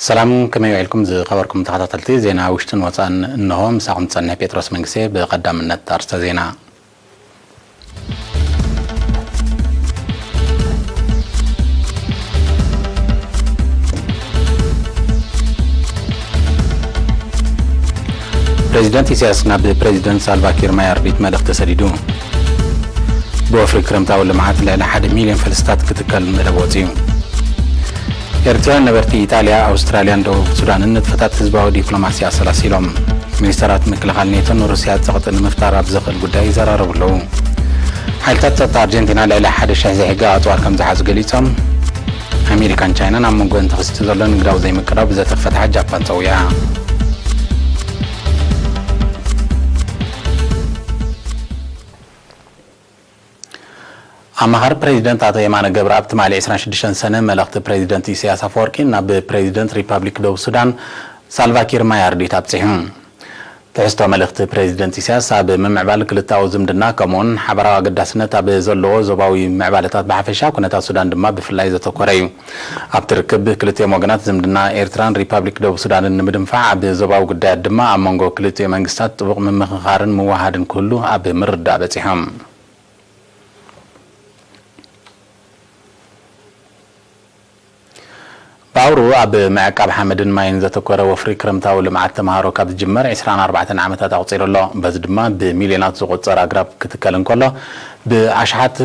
ሰላም፣ ከመይ ውዒልኩም ዝኸበርኩም ተኸታተልቲ ዜና ውሽጥን ወፃእን? እንሆ ምሳኹም ዝፀንሕ ጴጥሮስ መንግስቴ። ብቐዳምነት ኣርስተ ዜና። ፕሬዚደንት ኢሳያስ ናብ ፕሬዚደንት ሳልቫኪር ማያርዲት መልእኽቲ ሰዲዱ። ብወፍሪ ክረምታዊ ልምዓት ልዕሊ ሓደ ሚልዮን ፈልስታት ክትከል መደብ ወፂኡ። ኤርትራውያን ነበርቲ ኢጣልያ፣ ኣውስትራልያን ደቡብ ሱዳንን ንጥፈታት ህዝባዊ ዲፕሎማሲ ኣሰላሲሎም። ሚኒስተራት ምክልኻል ኔቶን ሩስያ ጸቕጢ ንምፍጣር ኣብ ዘኽእል ጉዳይ ይዘራረቡ ኣለዉ። ሓይልታት ጸጥታ ኣርጀንቲና ልዕሊ ሓደ ሽሕ ዘይሕጋዊ ኣጽዋር ከም ዝሓዙ ገሊጾም። ኣሜሪካን ቻይናን ኣብ መንጎ እንተኸሲቱ ዘሎ ንግዳዊ ዘይምቅራብ ብዘተኽፈት ሓጃ ጃፓን ጸዊዓ። ኣማኻሪ ፕሬዚደንት ኣቶ የማነ ገብረኣብ ትማሊ ዕስራን ሽዱሽተን ሰነ መልእኽቲ ፕሬዚደንት ኢሳያስ ኣፈወርቂ ናብ ፕሬዚደንት ሪፐብሊክ ደቡብ ሱዳን ሳልቫኪር ማያርዲት ኣብጺሑ። ትሕዝቶ መልእኽቲ ፕሬዚደንት ኢሳያስ ኣብ ምምዕባል ክልተኣዊ ዝምድና ከምኡውን ሓበራዊ ኣገዳስነት ኣብ ዘለዎ ዞባዊ ምዕባለታት ብሓፈሻ፣ ኩነታት ሱዳን ድማ ብፍላይ ዘተኮረ እዩ። ኣብቲ ርክብ ክልቲኦም ወገናት ዝምድና ኤርትራን ሪፐብሊክ ደቡብ ሱዳንን ንምድንፋዕ፣ ኣብ ዞባዊ ጉዳያት ድማ ኣብ መንጎ ክልቲኡ መንግስታት ጥቡቕ ምምኽኻርን ምውሃድን ክህሉ ኣብ ምርዳእ በጺሖም። ባውሩ ኣብ ምዕቃብ ሓመድን ማይን ዘተኮረ ወፍሪ ክረምታዊ ልምዓት ተምሃሮ ካብ ዝጅመር ዕስራን ኣርባዕተን ዓመታት ኣቑጺሩ ኣሎ። በዚ ድማ ብሚልዮናት ዝቑጸር ኣግራብ ክትከል እንከሎ፣ ብኣሽሓት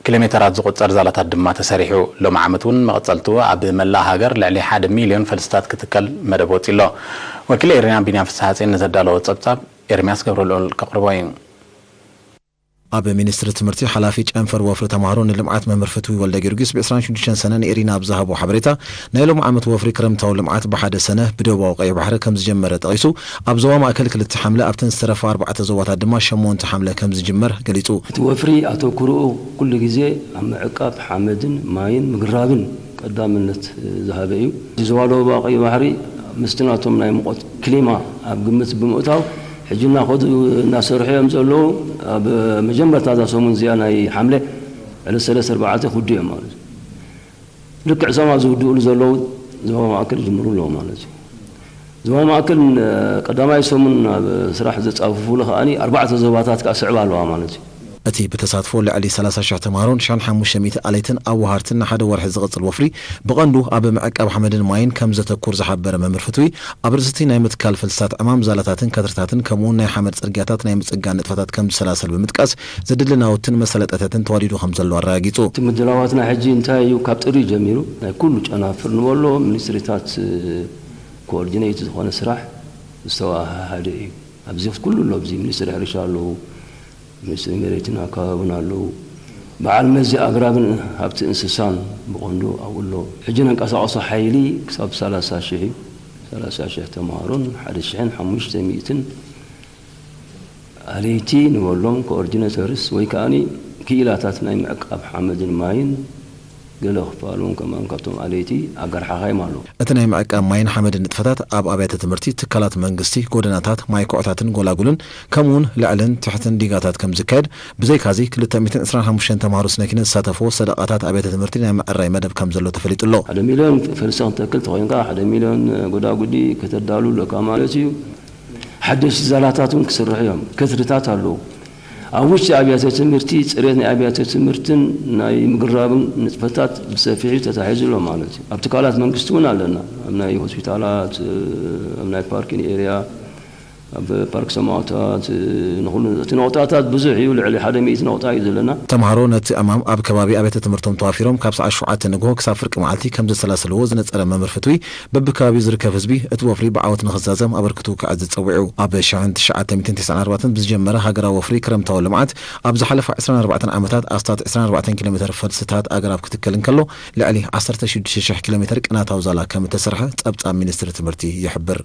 ኪሎ ሜተራት ዝቑጸር ዛላታት ድማ ተሰሪሑ። ሎሚ ዓመት እውን መቐጸልትኡ ኣብ መላእ ሃገር ልዕሊ ሓደ ሚልዮን ፈልስታት ክትከል መደብ ወጺኡ ኣሎ። ወኪል ኤሪና ቢንያም ፍስሓጽዮን ንዘዳለዎ ጸብጻብ ኤርምያስ ገብረልዑል ከቕርቦ እዩ። ኣብ ሚኒስትሪ ትምህርቲ ሓላፊ ጨንፈር ወፍሪ ተምሃሮ ንልምዓት መምህር ፍትዊ ወልደ ጊዮርጊስ ብ ዕስራን ሽዱሽተን ሰነ ንኤሪና ኣብ ዝሃቦ ሓበሬታ፣ ናይ ሎሚ ዓመት ወፍሪ ክረምታዊ ልምዓት ብሓደ ሰነ ብደቡባዊ ቀይሕ ባሕሪ ከም ዝጀመረ ጠቒሱ፣ ኣብ ዞባ ማእከል ክልተ ሓምለ ኣብተን ዝተረፋ ኣርባዕተ ዞባታት ድማ ሸሞንተ ሓምለ ከም ዝጅመር ገሊጹ። እቲ ወፍሪ ኣተኩርኡ ኩሉ ግዜ ኣብ ምዕቃብ ሓመድን ማይን ምግራብን ቀዳምነት ዝሃበ እዩ። እቲ ዞባ ደቡባዊ ቀይሕ ባሕሪ ምስቲ ናቶም ናይ ሙቐት ክሊማ ኣብ ግምት ብምእታው፣ ሕጂ እናኸዱ እናሰርሑ እዮም ዘለዉ። ኣብ መጀመርታ እዛ ሰሙን እዚኣ ናይ ሓምለ ዕለት ሰለስተ ኣርባዕተ ክውድኡ እዮም ማለት እዩ። ልክዕ እዞም ኣብዚ ዝውድእሉ ዘለዉ ዞባ ማእከል ይጅምሩ ኣለዉ ማለት እዩ። ዞባ ማእከል ቀዳማይ ሰሙን ኣብ ስራሕ ዘጻፍፉሉ ከኣ ኣርባዕተ ዞባታት ከኣ ስዕባ ኣለዋ ማለት እዩ። እቲ ብተሳትፎ ልዕሊ ሰላሳ ሽሕ ተምሃሮን ሽሕን ሓሙሽተ ሚእቲ ኣለይትን ኣዋሃርትን ንሓደ ወርሒ ዝቕጽል ወፍሪ ብቐንዱ ኣብ ምዕቃብ ሓመድን ማይን ከም ዘተኩር ዝሓበረ መምህር ፍትዊ፣ ኣብ ርእሲቲ ናይ ምትካል ፈልስታት ዕማም ዛላታትን ከትርታትን ከምኡውን ናይ ሓመድ ጽርግያታት ናይ ምጽጋን ንጥፈታት ከም ዝሰላሰል ብምጥቃስ፣ ዘድሊ ናውትን መሳለጥያታትን ተዋዲዱ ከም ዘሎ ኣረጋጊጹ። እቲ ምድላዋትና ሕጂ እንታይ እዩ? ካብ ጥሪ ጀሚሩ ናይ ኩሉ ጨናፍር ንበሎ ሚኒስትሪታት ኮኦርዲኔት ዝኾነ ስራሕ ዝተወሃሃደ እዩ። ኣብዚ ኩሉ ኣሎ። ኣብዚ ሚኒስትሪ ሕርሻ ኣለዉ፣ ሚኒስትሪ መሬትን ኣከባብን ኣለዉ። በዓል መዚ ኣግራብን ሃብቲ እንስሳን ብቐንዱ ኣብኡ ኣሎ። ሕጂ ነንቀሳቐሶ ሓይሊ ክሳብ ሰላሳ ሽሕ እዩ። ሰላሳ ሽሕ ተምሃሮን ሓደ ሽሕን ሓሙሽተ ሚእትን ኣለይቲ ንበሎም ኮኦርዲኔተርስ ወይ ከኣ ክኢላታት ናይ ምዕቃብ ሓመድን ማይን ገለ ክፋል እውን ከማን ካብቶም ኣለይቲ ኣጋር ሓኻይም ኣለዉ። እቲ ናይ ምዕቃብ ማይን ሓመድን ንጥፈታት ኣብ ኣብያተ ትምህርቲ፣ ትካላት መንግስቲ፣ ጎደናታት፣ ማይ ኩዕታትን ጎላጉልን፣ ከምኡውን ልዕልን ትሕትን ዲጋታት ከም ዝካየድ፣ ብዘይካዚ ክልተ ሚእትን ዕስራን ሓሙሽተን ተምሃሮ ስነ ኪነት ዝሳተፍዎ ሰደቓታት ኣብያተ ትምህርቲ ናይ ምዕራይ መደብ ከም ዘሎ ተፈሊጡ ኣሎ። ሓደ ሚልዮን ፈልሲ ክንተክል ተኾይንካ፣ ሓደ ሚልዮን ጎዳጉዲ ከተዳሉ ኣለካ ማለት እዩ። ሓደሽቲ ዛላታት እውን ክስርሑ እዮም። ከትርታት ኣለዉ። ኣብ ውሽጢ ኣብያተ ትምህርቲ፣ ጽሬት ናይ ኣብያተ ትምህርትን ናይ ምግራብን ንጥፈታት ብሰፊሑ ተታሒዙ ኣሎ ማለት እዩ። ኣብ ትካላት መንግስቲ እውን ኣለና። ኣብ ናይ ሆስፒታላት፣ ኣብ ናይ ፓርኪን ኤርያ፣ ኣብ ፓርክ ሰማእታት፣ ንኹሉ እቲ ነቑጣታት ብዙሕ እዩ። ልዕሊ ሓደ ሚእቲ ነቑጣ እዩ ዘለና። ተምሃሮ ነቲ ዕማም ኣብ ከባቢ ኣብያተ ትምህርቶም ተዋፊሮም ካብ ሰዓት ሸውዓተ ንግሆ ክሳብ ፍርቂ መዓልቲ ከም ዘሰላስልዎ ዝነጸረ መምህር ፍትዊ፣ በብከባቢኡ ዝርከብ ህዝቢ እቲ ወፍሪ ብዓወት ንኽዛዘም ኣበርክትኡ ከዕዝዝ ጸዊዑ። ኣብ ሽሕን ትሽዓተ ሚእትን ተስዓን ኣርባዕተን ብዝጀመረ ሃገራዊ ወፍሪ ክረምታዊ ልምዓት፣ ኣብ ዝሓለፋ ዕስራን ኣርባዕተን ዓመታት ኣስታት ዕስራን ኣርባዕተን ኪሎ ሜተር ፈልስታት ኣግራብ ክትከል እንከሎ፣ ልዕሊ ዓሰርተ ሽዱሽተ ሽሕ ኪሎ ሜተር ቅናታዊ ዛላ ከም እተሰርሐ ጸብጻብ ሚኒስትሪ ትምህርቲ ይሕብር።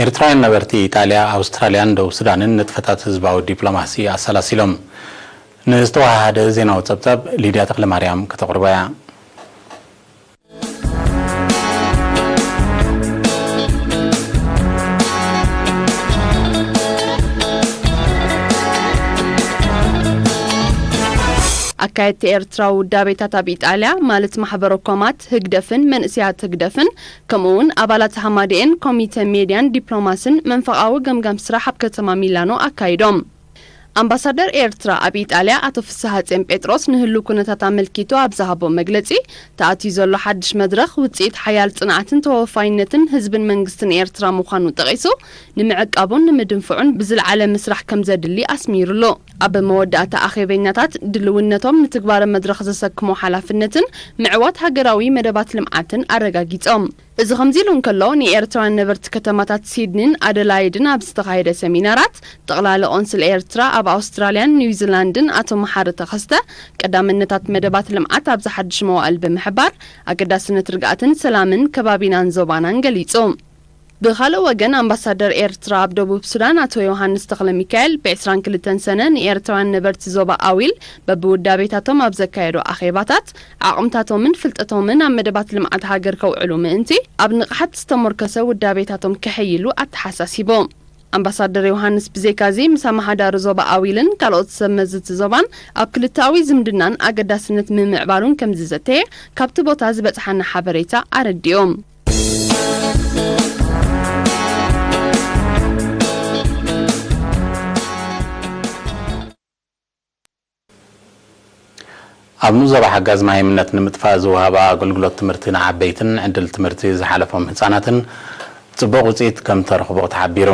ኤርትራውያን ነበርቲ ኢጣልያ፣ ኣውስትራልያን ደቡብ ሱዳንን ንጥፈታት ህዝባዊ ዲፕሎማሲ ኣሰላሲሎም። ንዝተወሃሃደ ዜናዊ ጸብጻብ ሊድያ ተኽለማርያም ከተቕርቦ እያ። ኣካየድቲ ኤርትራዊ ውዳቤታት ኣብ ኢጣልያ፣ ማለት ማሕበረ ኮማት ህግደፍን መንእሰያት ህግደፍን፣ ከምኡ እውን ኣባላት ሃማደኤን ኮሚተ ሜድያን ዲፕሎማስን መንፈቓዊ ገምጋም ስራሕ ኣብ ከተማ ሚላኖ ኣካይዶም። ኣምባሳደር ኤርትራ ኣብ ኢጣልያ ኣቶ ፍስሃጽዮን ጴጥሮስ ንህሉ ኩነታት ኣመልኪቱ ኣብ ዝሃቦ መግለጺ፣ ተኣትዩ ዘሎ ሓድሽ መድረኽ ውጽኢት ሓያል ጽንዓትን ተወፋይነትን ህዝብን መንግስትን ኤርትራ ምዃኑ ጠቒሱ፣ ንምዕቃቡን ንምድንፍዑን ብዝለዓለ ምስራሕ ከም ዘድሊ ኣስሚሩሉ። ኣብ መወዳእታ ኣኼበኛታት ድልውነቶም ንትግባረ መድረኽ ዘሰክሞ ሓላፍነትን ምዕዋት ሃገራዊ መደባት ልምዓትን ኣረጋጊጾም። እዚ ከምዚ ኢሉ እንከሎ፣ ንኤርትራውያን ነበርቲ ከተማታት ሲድኒን ኣደላይድን ኣብ ዝተኻየደ ሰሚናራት፣ ጠቕላሊ ቆንስል ኤርትራ ኣብ ኣውስትራልያን ኒውዚላንድን ኣቶ መሓሪ ተኸስተ፣ ቀዳምነታት መደባት ልምዓት ኣብዚ ሓድሽ መዋእል ብምሕባር፣ ኣገዳስነት ርግኣትን ሰላምን ከባቢናን ዞባናን ገሊጹ። ብኻልእ ወገን፣ ኣምባሳደር ኤርትራ ኣብ ደቡብ ሱዳን ኣቶ ዮሃንስ ተኽለ ሚካኤል፣ ብ ዕስራን ክልተን ሰነ ንኤርትራውያን ነበርቲ ዞባ ኣዊል በብውዳቤታቶም ኣብ ዘካየዶ ኣኼባታት፣ ዓቕምታቶምን ፍልጠቶምን ኣብ መደባት ልምዓት ሃገር ከውዕሉ ምእንቲ፣ ኣብ ንቕሓት ዝተሞርከሰ ውዳቤታቶም ከሐይሉ ኣተሓሳሲቡ። ኣምባሳደር ዮሃንስ ብዘይካዚ፣ ምስ ኣመሓዳሪ ዞባ ኣዊልን ካልኦት ሰብ መዚ እቲ ዞባን ኣብ ክልተኣዊ ዝምድናን ኣገዳስነት ምምዕባሉን ከም ዝዘተየ ካብቲ ቦታ ዝበጽሓና ሓበሬታ ኣረዲኡ። ኣብ ንኡስ ዞባ ሓጋዝ መሃይምነት ንምጥፋእ ዝወሃባ ኣገልግሎት ትምህርቲ ንዓበይትን ዕድል ትምህርቲ ዝሓለፎም ህጻናትን ጽቡቕ ውጽኢት ከም ተረኽቦ ተሓቢሩ።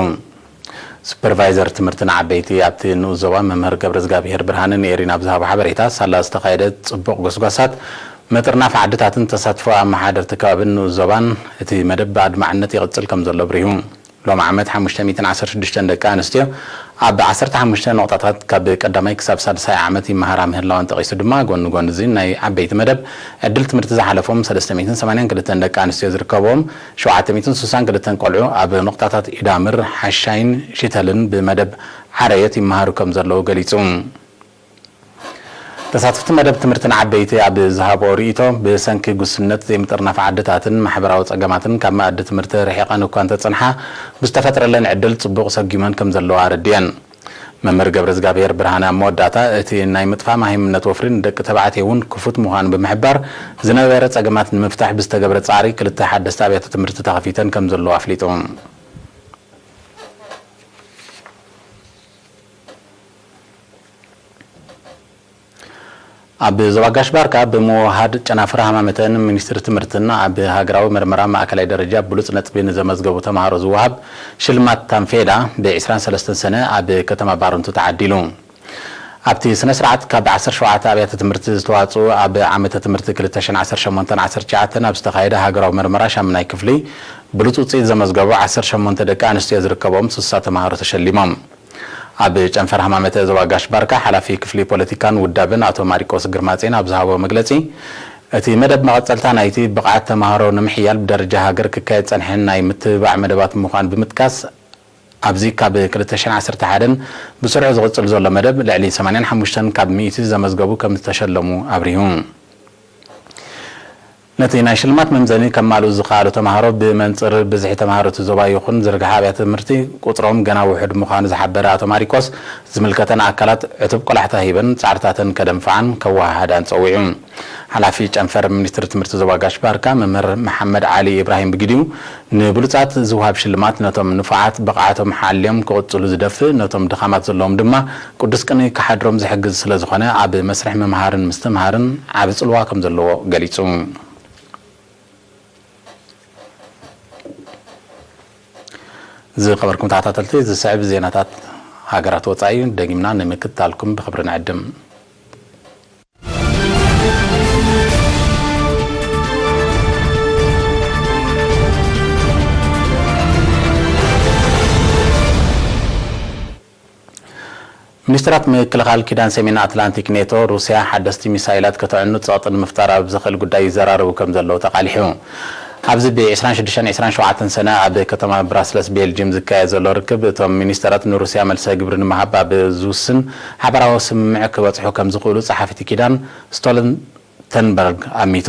ሱፐርቫይዘር ትምህርቲ ንዓበይቲ ኣብቲ ንኡስ ዞባ መምህር ገብረዝጋብሄር ብርሃነ ንኤሪና ኣብ ዝሃቦ ሓበሬታ፣ ሳላ ዝተኻየደ ጽቡቕ ጎስጓሳት ምጥርናፍ ዓድታትን ተሳትፎ ኣመሓደርቲ ከባብን ንኡስ ዞባን፣ እቲ መደብ ብኣድማዕነት ይቕጽል ከም ዘሎ ኣብሪሁ። ሎሚ ዓመት ሓሙሽተ ሚእትን ዓሰርተ ሽዱሽተን ደቂ ኣንስትዮ ኣብ ዓሰርተ ሓሙሽተ ነቑጣታት ካብ ቀዳማይ ክሳብ ሳልሳይ ዓመት ይመሃራ ምህላወን ጠቒሱ ድማ፣ ጎኒ ጎኒ እዚ ናይ ዓበይቲ መደብ ዕድል ትምህርቲ ዝሓለፎም ሰለስተ ሚእትን ሰማንያን ክልተን ደቂ ኣንስትዮ ዝርከብዎም ሸውዓተ ሚእትን ስሳን ክልተን ቆልዑ ኣብ ነቑጣታት ኢዳምር፣ ሓሻይን ሽተልን ብመደብ ዓረየት ይመሃሩ ከም ዘለዉ ገሊጹ። ተሳተፍቲ መደብ ትምህርቲ ንዓበይቲ ኣብ ዝሃብኦ ርእይቶ፣ ብሰንኪ ጉስነት ዘይምጥርናፍ ዓድታትን ማሕበራዊ ጸገማትን ካብ መኣዲ ትምህርቲ ርሒቐን እኳ እንተጸንሓ፣ ብዝተፈጥረለን ዕድል ጽቡቕ ሰጒመን ከም ዘለዋ ኣረዲአን። መምህር ገብረዝጋብሄር ብርሃነ ኣብ መወዳእታ፣ እቲ ናይ ምጥፋእ መሃይምነት ወፍሪ ንደቂ ተባዕትዮ እውን ክፉት ምዃኑ ብምሕባር፣ ዝነበረ ጸገማት ንምፍታሕ ብዝተገብረ ጻዕሪ ክልተ ሓደስቲ ኣብያተ ትምህርቲ ተኸፊተን ከም ዘለዋ ኣፍሊጡ። ኣብ ዞባ ጋሽ ባርካ ብምውሃድ ጨናፍር ሃማመተን ሚኒስትሪ ትምህርትን ኣብ ሃገራዊ መርመራ ማእከላይ ደረጃ ብሉጽ ነጥቢ ንዘመዝገቡ ተምሃሮ ዝወሃብ ሽልማት ታንፌዳ ብ ዕስራን ሰለስተን ሰነ ኣብ ከተማ ባረንቱ ተዓዲሉ። ኣብቲ ስነ ስርዓት ካብ ዓሰርተ ሸውዓተ ኣብያተ ትምህርቲ ዝተዋጽኡ ኣብ ዓመተ ትምህርቲ ክልተ ሽሕን ዓሰርተ ሸሞንተን ዓሰርተ ትሽዓተን ኣብ ዝተኻየደ ሃገራዊ መርመራ ሻምናይ ክፍሊ ብሉጽ ውጽኢት ዘመዝገቡ ዓሰርተ ሸሞንተ ደቂ ኣንስትዮ ዝርከቦም ስሳ ተምሃሮ ተሸሊሞም። ኣብ ጨንፈር ሃማመተ ዞባ ጋሽ ባርካ ሓላፊ ክፍሊ ፖለቲካን ውዳበን ኣቶ ማሪቆስ ግርማጼን ኣብ ዝሃቦ መግለጺ፣ እቲ መደብ መቐጸልታ ናይቲ ብቕዓት ተምሃሮ ንምሕያል ብደረጃ ሃገር ክካየድ ጸንሐን ናይ ምትብባዕ መደባት ምዃን ብምጥቃስ፣ ኣብዚ ካብ ክልተ ሽሕን ዓሰርተ ሓደን ብስሩዕ ዝቕጽል ዘሎ መደብ ልዕሊ ሰማንያን ሓሙሽተን ካብ ሚእቲ ዘመዝገቡ ከም ዝተሸለሙ ኣብሪሁ። ነቲ ናይ ሽልማት መምዘኒ ከማልኡ ዝኸኣሉ ተምሃሮ ብመንጽር ብዝሒ ተምሃሮ እቲ ዞባ ይኹን ዝርግሐ ኣብያተ ትምህርቲ ቁጽሮም ገና ውሑድ ምዃኑ ዝሓበረ ኣቶ ማሪቆስ፣ ዝምልከተን ኣካላት ዕቱብ ቆላሕታ ሂበን ጻዕርታተን ከደንፍዓን ከወሃሃዳን ጸዊዑ። ሓላፊ ጨንፈር ሚኒስትሪ ትምህርቲ ዞባ ጋሽ ባርካ መምህር መሓመድ ዓሊ ኢብራሂም ብግዲኡ፣ ንብሉጻት ዝወሃብ ሽልማት ነቶም ንፉዓት ብቕዓቶም ሓልዮም ክቕጽሉ ዝደፍእ፣ ነቶም ድኻማት ዘለዎም ድማ ቅዱስ ቅኒ ክሓድሮም ዝሕግዝ ስለ ዝኾነ፣ ኣብ መስርሕ ምምሃርን ምስትምሃርን ዓቢ ጽልዋ ከም ዘለዎ ገሊጹ። ዝኸበርኩም ተኸታተልቲ፣ ዝስዕብ ዜናታት ሃገራት ወጻኢ ደጊምና ንምክትታልኩም ብኽብሪ ንዕድም። ሚኒስትራት ምክልኻል ኪዳን ሰሜን ኣትላንቲክ ኔቶ፣ ሩስያ ሓደስቲ ሚሳይላት ከተዕኑ ጸቕጢ ንምፍጣር ኣብ ዘኽእል ጉዳይ ይዘራረቡ ከም ዘለዉ ተቓሊሑ። ኣብዚ ብ ዕስራን ሽዱሽተን ዕስራን ሸውዓተን ሰነ ኣብ ከተማ ብራስለስ ቤልጅየም ዝካየድ ዘሎ ርክብ፣ እቶም ሚኒስተራት ንሩስያ መልሰ ግብሪ ንምሃብ ኣብ ዝውስን ሓባራዊ ስምምዕ ክበጽሑ ከም ዝኽእሉ ጸሓፊ እቲ ኪዳን ስቶልተንበርግ ኣሚቱ።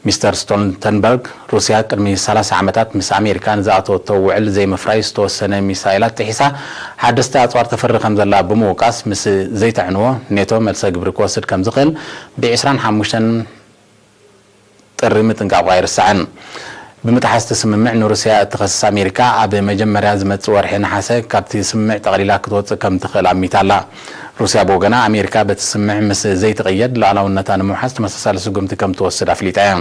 ሚስተር ስቶልተንበርግ፣ ሩስያ ቅድሚ ሰላሳ ዓመታት ምስ ኣሜሪካ ንዝኣተወቶ ውዕል ዘይምፍራይ ዝተወሰነ ሚሳይላት ጥሒሳ ሓደስቲ ኣጽዋር ተፍሪ ከም ዘላ ብምውቃስ፣ ምስ ዘይተዕንዎ ኔቶ መልሰ ግብሪ ክወስድ ከም ዝኽእል ብ ዕስራን ሓሙሽተን ጥሪ ምጥንቃቑ ኣይርሳዕን። ብምጥሓስ እቲ ስምምዕ ንሩስያ እትኸስስ ኣሜሪካ፣ ኣብ መጀመርያ ዝመጽእ ወርሒ ነሓሰ ካብቲ ስምምዕ ጠቕሊላ ክትወጽእ ከም ትኽእል ኣሚታ ኣላ። ሩስያ ብወገና፣ ኣሜሪካ በቲ ስምምዕ ምስ ዘይትቕየድ፣ ሉዓላውነታ ንምውሓስ ተመሳሳሊ ስጉምቲ ከም ትወስድ ኣፍሊጣ እያ።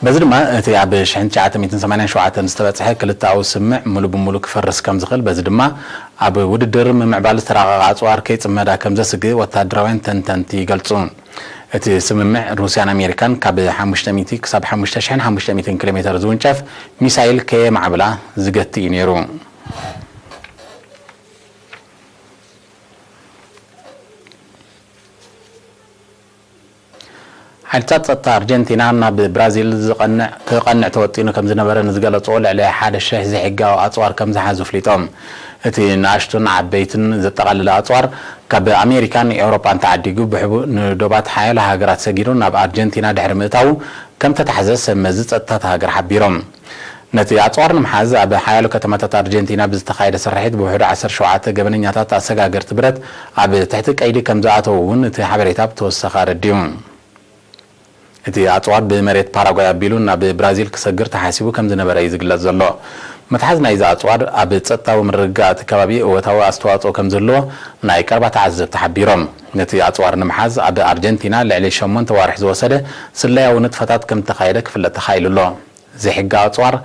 በዚ ድማ፣ እቲ ኣብ ሽሕን ትሽዓተ ሚእትን ሰማንያን ሸውዓተን ዝተበጽሐ ክልተኣዊ ስምምዕ ሙሉ ብሙሉ ክፈርስ ከም ዝኽእል፣ በዚ ድማ ኣብ ውድድር ምምዕባል ዝተራቐቓ ኣጽዋር ከይጽመዳ ከም ዘስግእ ወተሃደራውያን ተንተንቲ ይገልጹ። እቲ ስምምዕ፣ ሩስያን ኣሜሪካን ካብ ሓሙሽተ ሚእቲ ክሳብ ሓሙሽተ ሽሕን ሓሙሽተ ሚእትን ኪሎ ሜተር ዝውንጨፍ ሚሳይል ከየማዕብላ ዝገትእ እዩ ነይሩ። ሓይልታት ጸጥታ ኣርጀንቲና፣ ናብ ብራዚል ዝቐንዕ፣ ክቐንዕ ተወጢኑ ከም ዝነበረ ንዝገለጾ ልዕሊ ሓደ ሽሕ ዘይሕጋዊ ኣጽዋር ከም ዝሓዙ ኣፍሊጦም። እቲ ንኣሽቱን ዓበይትን ዘጠቓለለ ኣጽዋር፣ ካብ ኣሜሪካን ኤውሮጳን ተዓዲጉ፣ ብሕቡእ ንዶባት ሓያሎ ሃገራት ሰጊሩ ናብ ኣርጀንቲና ድሕሪ ምእታዉ፣ ከም ተታሕዘ ሰብ መዚ ጸጥታ እታ ሃገር ሓቢሮም። ነቲ ኣጽዋር ንምሓዝ፣ ኣብ ሓያሎ ከተማታት ኣርጀንቲና ብዝተኻየደ ስርሒት፣ ብውሕዱ ዓሰርተ ሸውዓተ ገበነኛታት ኣሰጋገርቲ ብረት ኣብ ትሕቲ ቀይዲ ከም ዝኣተዉ እውን እቲ ሓበሬታ ብተወሳኺ ኣረዲኡ። እቲ ኣጽዋር ብመሬት ፓራጓይ ኣቢሉ ናብ ብራዚል ክሰግር ተሓሲቡ ከም ዝነበረ እዩ ዝግለጽ ዘሎ። ምትሓዝ ናይዚ ኣጽዋር፣ ኣብ ጸጥታዊ ምርግጋእ እቲ ከባቢ እወታዊ ኣስተዋጽኦ ከም ዝህልዎ ናይ ቀረባ ተዓዘብቲ ሓቢሮም። ነቲ ኣጽዋር ንምሓዝ፣ ኣብ ኣርጀንቲና ልዕሊ ሸሞንተ ኣዋርሕ ዝወሰደ ስለያዊ ንጥፈታት ከም እተኻየደ ክፍለጥ ተኻኢሉ ኣሎ። ዘይሕጋዊ ኣጽዋር፣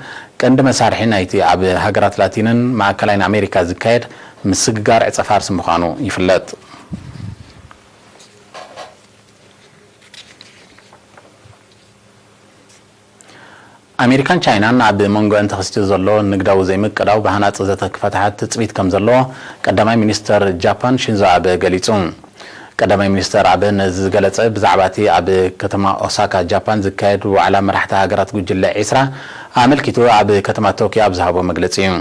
ቀንዲ መሳርሒ ናይቲ ኣብ ሃገራት ላቲንን ማእከላይን ኣሜሪካ ዝካየድ ምስግጋር ዕጸ ፋርስ ምዃኑ ይፍለጥ። ኣሜሪካን ቻይናን ኣብ መንጎኣን ተኸሲቱ ዘሎ ንግዳዊ ዘይምቅዳው ብሃናጺ ዘተ ክፈትሓ ትጽቢት ከም ዘለዎ ቀዳማይ ሚኒስተር ጃፓን ሺንዞ ኣበ ገሊጹ። ቀዳማይ ሚኒስተር ኣበ ነዚ ዝገለጸ፣ ብዛዕባ እቲ ኣብ ከተማ ኦሳካ ጃፓን ዝካየድ ዋዕላ መራሕቲ ሃገራት ጉጅለ ዒስራ ኣመልኪቱ ኣብ ከተማ ቶኪዮ ኣብ ዝሃቦ መግለጺ እዩ።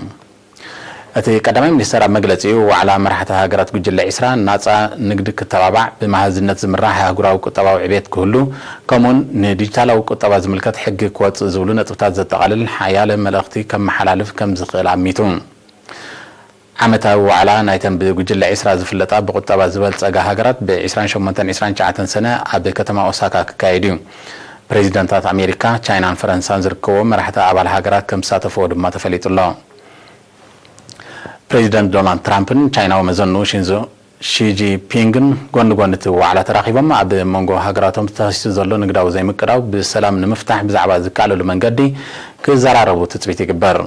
እቲ ቀዳማይ ሚኒስተር ኣብ መግለጺኡ፣ ዋዕላ መራሕቲ ሃገራት ጉጅለ ዒስራ ናጻ ንግዲ ክተባባዕ፣ ብመሃዝነት ዝምራሕ ኣህጉራዊ ቁጠባዊ ዕቤት ክህሉ፣ ከምኡውን ንዲጂታላዊ ቁጠባ ዝምልከት ሕጊ ክወጽእ ዝብሉ ነጥብታት ዘጠቓልል ሓያለ መልእኽቲ ከመሓላልፍ ከም ዝኽእል ኣሚቱ። ዓመታዊ ዋዕላ ናይተን ብጉጅለ ዒስራ ዝፍለጣ ብቁጠባ ዝበልጸጋ ሃገራት ብ ዕስራን ሸሞንተን ዕስራን ትሽዓተን ሰነ ኣብ ከተማ ኦሳካ ክካየድ እዩ። ፕሬዚደንታት ኣሜሪካ፣ ቻይናን ፈረንሳን ዝርከብዎም መራሕቲ ኣባል ሃገራት ከም ዝሳተፍዎ ድማ ተፈሊጡ ኣሎ። ፕሬዚደንት ዶናልድ ትራምፕን ቻይናዊ መዘንኡ ሺንዞ ሺ ጂንፒንግን ጎኒ ጎኒ እቲ ዋዕላ ተራኺቦም፣ ኣብ መንጎ ሃገራቶም ተኸሲቱ ዘሎ ንግዳዊ ዘይምቅዳው ብሰላም ንምፍታሕ ብዛዕባ ዝከኣለሉ መንገዲ ክዘራረቡ ትጽቢት ይግበር።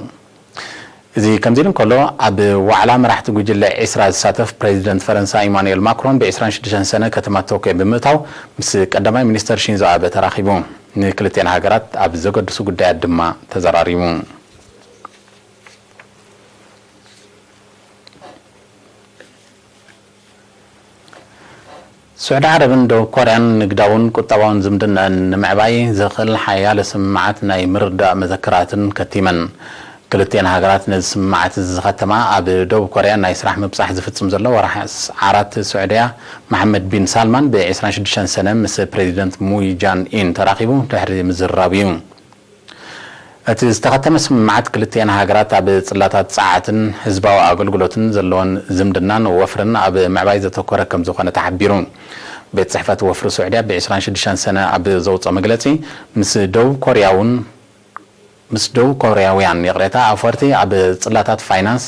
እዚ ከምዚ ኢሉ እንከሎ፣ ኣብ ዋዕላ መራሕቲ ጉጅለ ዒስራ ዝሳተፍ ፕሬዚደንት ፈረንሳ ኢማኑኤል ማክሮን ብ ዕስራን ሽዱሽተን ሰነ ከተማ ቶክዮ ብምእታው፣ ምስ ቀዳማይ ሚኒስተር ሺንዞ ኣበ ተራኺቡ። ንክልቲኣን ሃገራት ኣብ ዘገድሱ ጉዳያት ድማ ተዘራሪቡ። ስዑዲ ዓረብን ደቡብ ኮርያን ንግዳውን ቁጠባውን ዝምድናኣን ንምዕባይ ዘኽእል ሓያለ ስምምዓት ናይ ምርድዳእ መዘክራትን ከቲመን። ክልቲኣን ሃገራት ነዚ ስምምዓት እዚ ዝኸተማ፣ ኣብ ደቡብ ኮርያ ናይ ስራሕ ምብጻሕ ዝፍጽም ዘሎ ወርሒ ዓራት ስዑድያ መሓመድ ቢን ሳልማን ብ ዕስራን ሽዱሽተን ሰነ ምስ ፕሬዚደንት ሙይ ጃን ኢን ተራኺቡ ድሕሪ ምዝርራብ እዩ። እቲ ዝተኸተመ ስምምዓት ክልቲኣን ሃገራት ኣብ ጽላታት ጸዓትን ህዝባዊ ኣገልግሎትን ዘለወን ዝምድናን ወፍርን ኣብ ምዕባይ ዘተኮረ ከም ዝኾነ ተሓቢሩ። ቤት ጽሕፈት ወፍሪ ስዑድያ ብ ዕስራን ሽዱሽተን ሰነ ኣብ ዘውጽኦ መግለጺ፣ ምስ ደቡብ ኮርያውን፣ ምስ ደቡብ ኮርያውያን፣ ይቕሬታ፣ ኣውፈርቲ ኣብ ጽላታት ፋይናንስ፣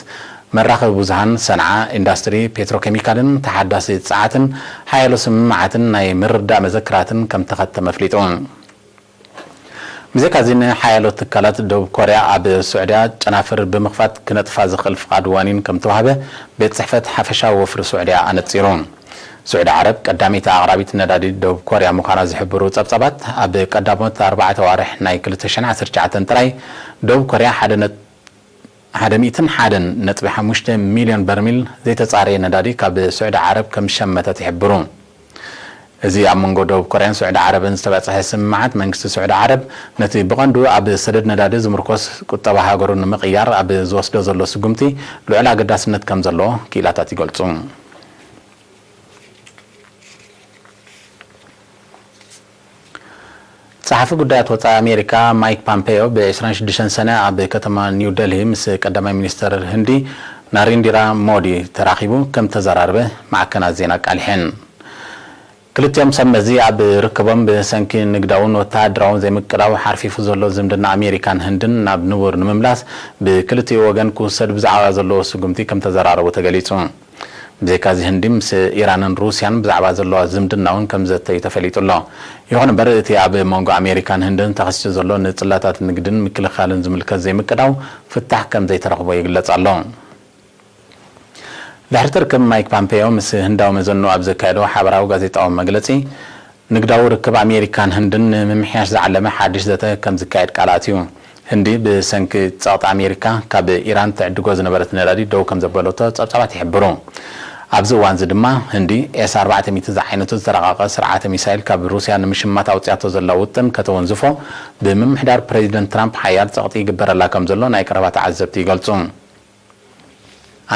መራኸቢ ብዙሃን፣ ሰንዓ፣ ኢንዳስትሪ፣ ፔትሮኬሚካልን ተሓዳሲ ጸዓትን ሓያሎ ስምምዓትን ናይ ምርዳእ መዘክራትን ከም ተኸተመ ኣፍሊጡ። ብዘይካዚ፣ ንሓያሎ ትካላት ደቡብ ኮርያ ኣብ ስዑድያ ጨናፍር ብምኽፋት ክነጥፋ ዝኽእል ፍቓድ ዋኒን ከም ተዋህበ ቤት ጽሕፈት ሓፈሻዊ ወፍሪ ስዑድያ ኣነጺሩ። ስዑዲ ዓረብ ቀዳመይቲ ኣቕራቢት ነዳዲ ደቡብ ኮርያ ምዃና ዝሕብሩ ጸብጻባት፣ ኣብ ቀዳሞት ኣርባዕተ ኣዋርሕ ናይ ክልተ ሽሕን ዓሰርተ ትሽዓተን ጥራይ ደቡብ ኮርያ ሓደ ነት-፣ ሓደ ሚእትን ሓደን ነጥቢ ሓሙሽተ ሚልዮን በርሚል ዘይተጻረየ ነዳዲ ካብ ስዑዲ ዓረብ ከም ዝሸመተት ይሕብሩ። እዚ ኣብ መንጎ ደቡብ ኮርያን ስዑዲ ዓረብን ዝተበጽሐ ስምምዓት፣ መንግስቲ ስዑዲ ዓረብ ነቲ ብቐንዱ ኣብ ሰደድ ነዳዲ ዝምርኮስ ቁጠባ ሃገሩ ንምቕያር ኣብ ዝወስዶ ዘሎ ስጉምቲ ልዑል ኣገዳስነት ከም ዘለዎ ክኢላታት ይገልጹ። ሓፊ ጉዳያት ወጻኢ ኣሜሪካ ማይክ ፓምፔዮ ብ ዕስራን ሽዱሽተን ሰነ ኣብ ከተማ ኒው ደልሂ ምስ ቀዳማይ ሚኒስተር ህንዲ ናሪንዲራ ሞዲ ተራኺቡ ከም ተዘራረበ ማዕከናት ዜና ኣቃሊሐን። ክልቲኦም ሰብ መዚ ኣብ ርክቦም ብሰንኪ ንግዳውን ወተሃደራውን ዘይምቅዳው ሓርፊፉ ዘሎ ዝምድና ኣሜሪካን ህንድን ናብ ንቡር ንምምላስ ብክልቲኡ ወገን ክውሰድ ብዛዕባ ዘለዎ ስጉምቲ ከም ተዘራረቡ ተገሊጹ። ብዘይካዚ ህንዲ ምስ ኢራንን ሩስያን ብዛዕባ ዘለዋ ዝምድና እውን ከም ዘተዩ ተፈሊጡ ኣሎ። ይኹን እምበር እቲ ኣብ መንጎ ኣሜሪካን ህንድን ተኸሲቱ ዘሎ ንጽላታት ንግድን ምክልኻልን ዝምልከት ዘይምቅዳው ፍታሕ ከም ዘይተረኽቦ ይግለጽ ኣሎ። ድሕሪ ትርክብ ማይክ ፓምፔዮ ምስ ህንዳዊ መዘኑ ኣብ ዘካየዶ ሓበራዊ ጋዜጣዊ መግለጺ፣ ንግዳዊ ርክብ ኣሜሪካን ህንድን ንምምሕያሽ ዝዓለመ ሓድሽ ዘተ ከም ዝካየድ ቃል ኣትዩ። ህንዲ ብሰንኪ ጸቕጢ ኣሜሪካ ካብ ኢራን ትዕድጎ ዝነበረት ነዳዲ ደው ከም ዘበለቶ ጸብጻባት ይሕብሩ። ኣብዚ እዋንዚ ድማ ህንዲ ኤስ ኣርባዕተ ሚእቲ ዝዓይነቱ ዝተራቐቐ ስርዓተ ሚሳይል ካብ ሩስያ ንምሽማት ኣውጽያቶ ዘላ ውጥን ከተወንዝፎ ብምምሕዳር ፕሬዚደንት ትራምፕ ሓያል ጸቕጢ ይግበረላ ከም ዘሎ ናይ ቀረባ ተዓዘብቲ ይገልጹ።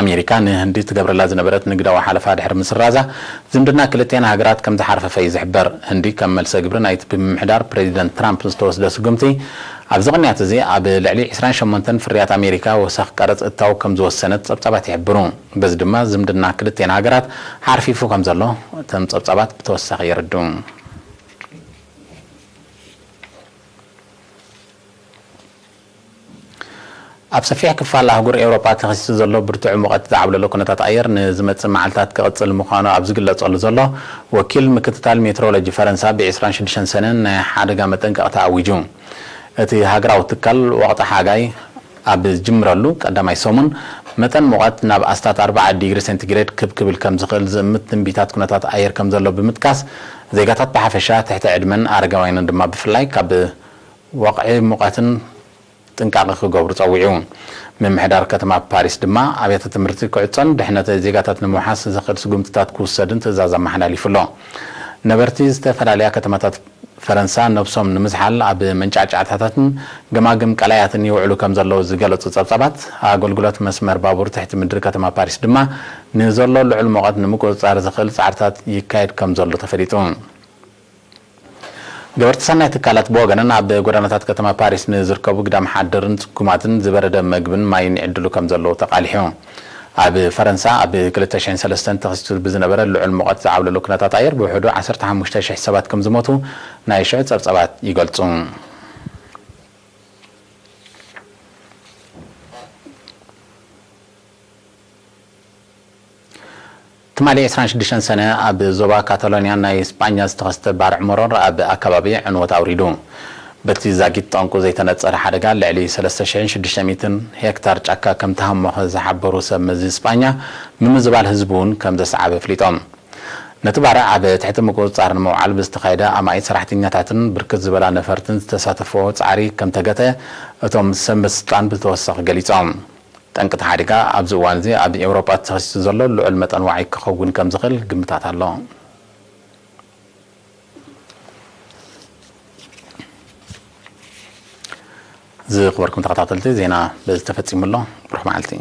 ኣሜሪካ ንህንዲ ትገብረላ ዝነበረት ንግዳዊ ሓለፋ ድሕሪ ምስራዛ፣ ዝምድና ክልቲኣን ሃገራት ከም ዝሓርፈፈ እዩ ዝሕበር። ህንዲ ከም መልሰ ግብሪ ናይቲ ብምምሕዳር ፕሬዚደንት ትራምፕ ዝተወስደ ስጉምቲ፣ ኣብዚ ቅንያት እዚ ኣብ ልዕሊ ዕስራን ሸሞንተን ፍርያት ኣሜሪካ ወሰኽ ቀረጽ እታው ከም ዝወሰነት ጸብጻባት ይሕብሩ። በዚ ድማ ዝምድና ክልቲኣን ሃገራት ሓርፊፉ ከም ዘሎ እቶም ጸብጻባት ብተወሳኺ የረድኡ። ኣብ ሰፊሕ ክፋል ኣህጉር ኤውሮጳ ተኸሲቱ ዘሎ ብርቱዕ ሙቐት ዝዓብለሎ ኩነታት ኣየር ንዝመጽእ መዓልታት ክቕጽል ምዃኑ ኣብ ዝግለጸሉ ዘሎ፣ ወኪል ምክትታል ሜትሮሎጂ ፈረንሳ ብ ዕስራን ሽዱሽተን ሰነ ናይ ሓደጋ መጠንቀቕታ ኣዊጁ። እቲ ሃገራዊ ትካል ወቕቲ ሓጋይ ኣብ ዝጅምረሉ ቀዳማይ ሰሙን፣ መጠን ሙቐት ናብ ኣስታት ኣርብዓ ዲግሪ ሴንቲግሬድ ክብ ክብል ከም ዝኽእል ዝእምት ትንቢታት ኩነታት ኣየር ከም ዘሎ ብምጥቃስ፣ ዜጋታት ብሓፈሻ ትሕቲ ዕድመን ኣረጋውያንን ድማ ብፍላይ ካብ ወቕዒ ሙቐትን ጥንቃቐ ክገብሩ ጸዊዑ። ምምሕዳር ከተማ ፓሪስ ድማ ኣብያተ ትምህርቲ ክዕጾን ድሕነት ዜጋታት ንምውሓስ ዘኽእል ስጉምትታት ክውሰድን ትእዛዝ ኣመሓላሊፉ ኣሎ። ነበርቲ ዝተፈላለያ ከተማታት ፈረንሳ ነብሶም ንምዝሓል ኣብ መንጫዕጫዕታታትን ገማግም ቀላያትን ይውዕሉ ከም ዘለዉ ዝገለጹ ጸብጻባት፣ ኣገልግሎት መስመር ባቡር ትሕቲ ምድሪ ከተማ ፓሪስ ድማ ንዘሎ ልዑል ሙቐት ንምቁጽጻር ዘኽእል ጻዕርታት ይካየድ ከም ዘሎ ተፈሊጡ። ገበርቲ ሰናይ ትካላት ብወገነን ኣብ ጎደናታት ከተማ ፓሪስ ንዝርከቡ ግዳም ሓደርን ጽጉማትን ዝበረደ መግብን ማይን ይዕድሉ ከም ዘለዉ ተቓሊሑ። ኣብ ፈረንሳ ኣብ ክልተ ሽሕን ሰለስተን ተኸሲቱ ብዝነበረ ልዑል ሙቐት ዝዓብለሉ ኩነታት ኣየር ብውሕዱ ዓሰርተ ሓሙሽተ ሽሕ ሰባት ከም ዝሞቱ ናይ ሽዑ ጸብጻባት ይገልጹ። ትማሊ ዕስራን ሽዱሽተን ሰነ ኣብ ዞባ ካታሎንያ ናይ ስጳኛ ዝተኸስተ ባርዕ መሮር ኣብ ኣከባቢ ዕንወት ኣውሪዱ። በቲ ዛጊት ጠንቁ ዘይተነጸረ ሓደጋ ልዕሊ ሰለስተ ሽሕን ሽዱሽተ ሚእትን ሄክታር ጫካ ከም ተሃሞኸ ዝሓበሩ ሰብ መዚ ስጳኛ፣ ምምዝባል ህዝቢ እውን ከም ዘሰዓበ ኣፍሊጦም። ነቲ ባርዕ ኣብ ትሕቲ ምቁጽጻር ንምውዓል ብዝተኻየደ ኣማኢት ሰራሕተኛታትን ብርክት ዝበላ ነፈርትን ዝተሳተፎ ጻዕሪ ከም ተገተ እቶም ሰብ ስልጣን ብተወሳኺ ገሊጾም። ጠንቂ እቲ ሓደጋ ኣብዚ እዋን እዚ ኣብ ኤውሮጳ ተኸሲቱ ዘሎ ልዑል መጠን ዋዒ ክኸውን ከም ዝኽእል ግምታት ኣሎ። ዝኽበርኩም ተኸታተልቲ፣ ዜና በዚ ተፈጺሙ ኣሎ። ብሩኽ መዓልቲ።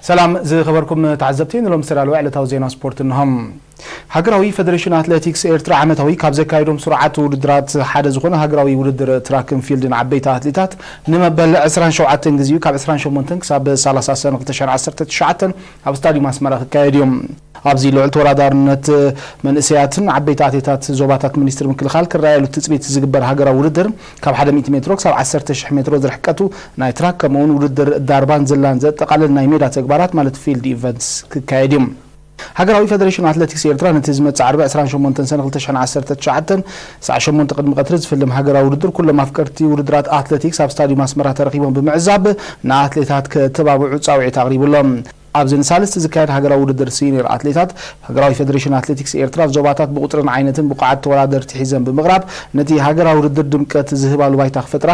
ሰላም ዝኸበርኩም ተዓዘብቲ፣ ንሎም ዝተዳለወ ዕለታዊ ዜና ስፖርት እንሆም። ሃገራዊ ፈደሬሽን ኣትሌቲክስ ኤርትራ ዓመታዊ ካብ ዘካየዶም ስሩዓት ውድድራት ሓደ ዝኾነ ሃገራዊ ውድድር ትራክን ፊልድን ዓበይቲ ኣትሌታት ንመበል ዕስራን ሸውዓተን ግዜኡ ካብ ዕስራን ሸሞንተን ክሳብ ሰላሳ ሰነ ክልተ ሽሕን ዓሰርተ ትሽዓተን ኣብ ስታዲየም ኣስመራ ክካየድ እዩ። ኣብዚ ልዑል ተወዳዳርነት መንእሰያትን ዓበይቲ ኣትሌታት ዞባታት ሚኒስትሪ ምክልኻል ክረኣየሉ ትጽቢት ዝግበር ሃገራዊ ውድድር ካብ ሓደ ሚእቲ ሜትሮ ክሳብ ዓሰርተ ሽሕ ሜትሮ ዝርሕቀቱ ናይ ትራክ ከምኡውን ውድድር ዳርባን ዝላን ዘጠቓልል ናይ ሜዳ ተግባራት ማለት ፊልድ ኢቨንትስ ክካየድ እዩ። ሃገራዊ ፈደሬሽን ኣትሌቲክስ ኤርትራ ነቲ ዝመጽእ ዓርቢ ዕስራን ሸሞንተን ሰነ ክልተ ሽሕን ዓሰርተ ትሽዓተን ሰዓት ሸሞንተ ቅድሚ ቀትሪ ዝፍልም ሃገራዊ ውድድር ኩሎም ኣፍቀርቲ ውድድራት ኣትሌቲክስ ኣብ ስታዲየም ኣስመራ ተረኺቦም ብምዕዛብ ንኣትሌታት ከተባብዑ ጻውዒት ኣቕሪቡ ኣሎ። ኣብዚ ንሳልስቲ ዝካየድ ሃገራዊ ውድድር ሲኒየር ኣትሌታት፣ ሃገራዊ ፌደሬሽን ኣትሌቲክስ ኤርትራ ዞባታት ብቁጽርን ዓይነትን ብቑዓት ተወዳደርቲ ሒዘን ብምቕራብ፣ ነቲ ሃገራዊ ውድድር ድምቀት ዝህባሉ ባይታ ክፈጥራ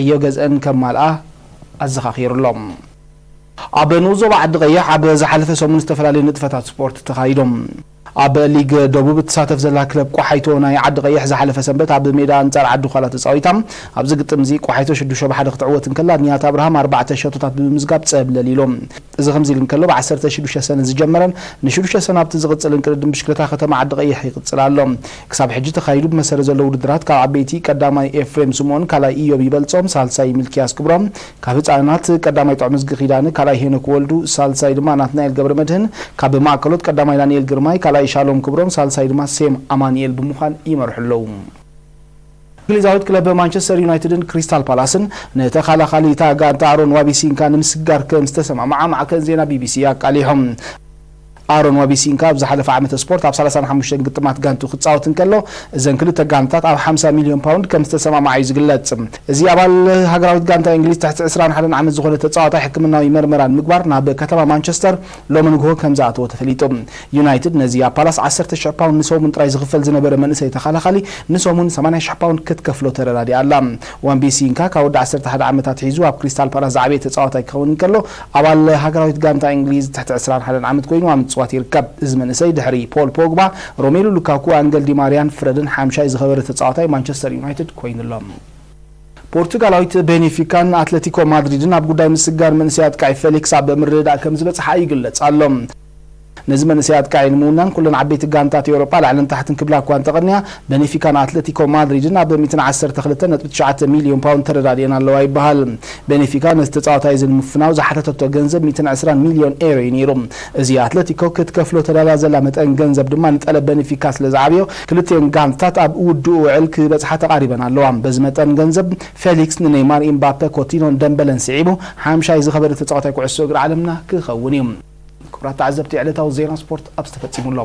ዕዮ ገዝአን ከማልኣ ኣዘኻኺሩሎም። ኣብ ንኡስ ዞባ ዓዲ ቀይሕ ኣብ ዝሓለፈ ሰሙን ዝተፈላለዩ ንጥፈታት ስፖርት ተኻይዶም። ኣብ ሊግ ደቡብ እትሳተፍ ዘላ ክለብ ቆሓይቶ ናይ ዓዲ ቀይሕ ዝሓለፈ ሰንበት ኣብ ሜዳ ኣንጻር ዓዲ ዃላ ተጻዊታ። ኣብዚ ግጥም እዚ ቆሓይቶ ሽዱሽተ ብሓደ ክትዕወት እንከላ፣ ንያት ኣብርሃም ኣርባዕተ ሸቶታት ብምምዝጋብ ጸብለል ኢሉ። እዚ ከምዚ ኢሉ እንከሎ፣ ብ ዓሰርተ ሽዱሽተ ሰነ ዝጀመረን ንሽዱሽተ ሰነ ኣብቲ ዝቕጽልን ቅድድም ብሽክለታ ከተማ ዓዲ ቀይሕ ይቕጽል ኣሎ። ክሳብ ሕጂ ተኻይዱ ብመሰረት ዘሎ ውድድራት ካብ ዓበይቲ ቀዳማይ ኤፍሬም ስምኦን፣ ካልኣይ ኢዮብ ይበልጾም፣ ሳልሳይ ሚልኪያስ ክብሮም፣ ካብ ህጻናት ቀዳማይ ጥዑምዝጊ ኪዳነ፣ ካልኣይ ሄኖክ ወልዱ፣ ሳልሳይ ድማ ናትናኤል ገብረመድህን፣ ካብ ማእከሎት ቀዳማይ ዳንኤል ግርማይ፣ ካልኣይ ሻሎም ክብሮም፣ ሳልሳይ ድማ ሴም ኣማኑኤል ብምዃን ይመርሑ ኣለዉ። እንግሊዛዊት ክለብ ማንቸስተር ዩናይትድን ክሪስታል ፓላስን ንተኸላኻሊ እታ ጋንታ ኣሮን ዋቢሲንካ ንምስጋር ከም ዝተሰማምዓ ማዕከን ዜና ቢቢሲ ኣቃሊሖም። ኣሮን ዋቢሲንካ ኣብ ዝሓለፈ ዓመተ ስፖርት ኣብ ሰላሳን ሓሙሽተን ግጥማት ጋንቱ ክጻወት እንከሎ፣ እዘን ክልተ ጋንታት ኣብ ሓምሳ ሚልዮን ፓውንድ ከም ዝተሰማምዓ እዩ ዝግለጽ። እዚ ኣባል ሃገራዊት ጋንታ እንግሊዝ ትሕቲ ዕስራን ሓደን ዓመት ዝኾነ ተጻዋታይ ሕክምናዊ መርመራ ንምግባር ናብ ከተማ ማንቸስተር ሎሚ ንግሆ ከም ዝኣተወ ተፈሊጡ። ዩናይትድ ነዚ ኣብ ፓላስ ዓሰርተ ሽሕ ፓውንድ ንሰሙን ጥራይ ዝኽፈል ዝነበረ መንእሰይ ተኸላኻሊ ንሰሙን ሰማንያ ሽሕ ፓውንድ ክትከፍሎ ተረዳዲኣ ኣላ። ዋንቢሲንካ ካብ ወዲ ዓሰርተ ሓደ ዓመታት ሒዙ ኣብ ክሪስታል ፓላስ ዝዓበየ ተጻዋታይ ክኸውን እንከሎ፣ ኣባል ሃገራዊት ጋንታ እንግሊዝ ትሕቲ ዕስራን ሓደን ዓመት ኮይኑ ኣብ ምጽዋት ይርከብ። እዚ መንእሰይ ድሕሪ ፖል ፖግባ፣ ሮሜሉ ሉካኩ፣ ኣንገል ዲማርያን ፍረድን ሓምሻይ ዝኸበረ ተጻዋታይ ማንቸስተር ዩናይትድ ኮይኑ ኣሎ። ፖርቱጋላዊት ቤኔፊካን ኣትለቲኮ ማድሪድን ኣብ ጉዳይ ምስጋር መንእሰይ ኣጥቃዒ ፌሊክስ ኣብ ምርድዳእ ከም ዝበጽሓ ይግለጽ ኣሎ። ነዚ መንእሰይ ኣጥቃዒ ንምውናን ኩለን ዓበይቲ ጋንታት ኤውሮጳ ላዕልን ታሕትን ክብላ እኳ እንተቐንያ፣ ቤኔፊካን ኣትለቲኮ ማድሪድን ኣብ ሚእትን ዓሰርተ ክልተን ነጥቢ ትሽዓተ ሚልዮን ፓውንድ ተረዳዲአን ኣለዋ ይበሃል። ቤኔፊካ ነዚ ተጻዋታይ እዚ ንምፍናው ዝሓተተቶ ገንዘብ ሚእትን ዕስራን ሚልዮን ኤሮ እዩ ነይሩ። እዚ ኣትለቲኮ ክትከፍሎ ተዳልያ ዘላ መጠን ገንዘብ ድማ ንጠለብ ቤኔፊካ ስለ ዝዓብዮ፣ ክልቲኤን ጋንታት ኣብ ውድኡ ውዕል ክበጽሓ ተቓሪበን ኣለዋ። በዚ መጠን ገንዘብ ፌሊክስ ንኔይማር፣ ኢምባፔ፣ ኮቲኖን ደምበለን ስዒቡ ሓምሻይ ዝኸበደ ተጻዋታይ ኩዕሶ እግሪ ዓለምና ክኸውን እዩ። ክቡራት ተዓዘብቲ፣ ዕለታዊ ዜና ስፖርት ኣብዚ ተፈጺሙ ኣሎ።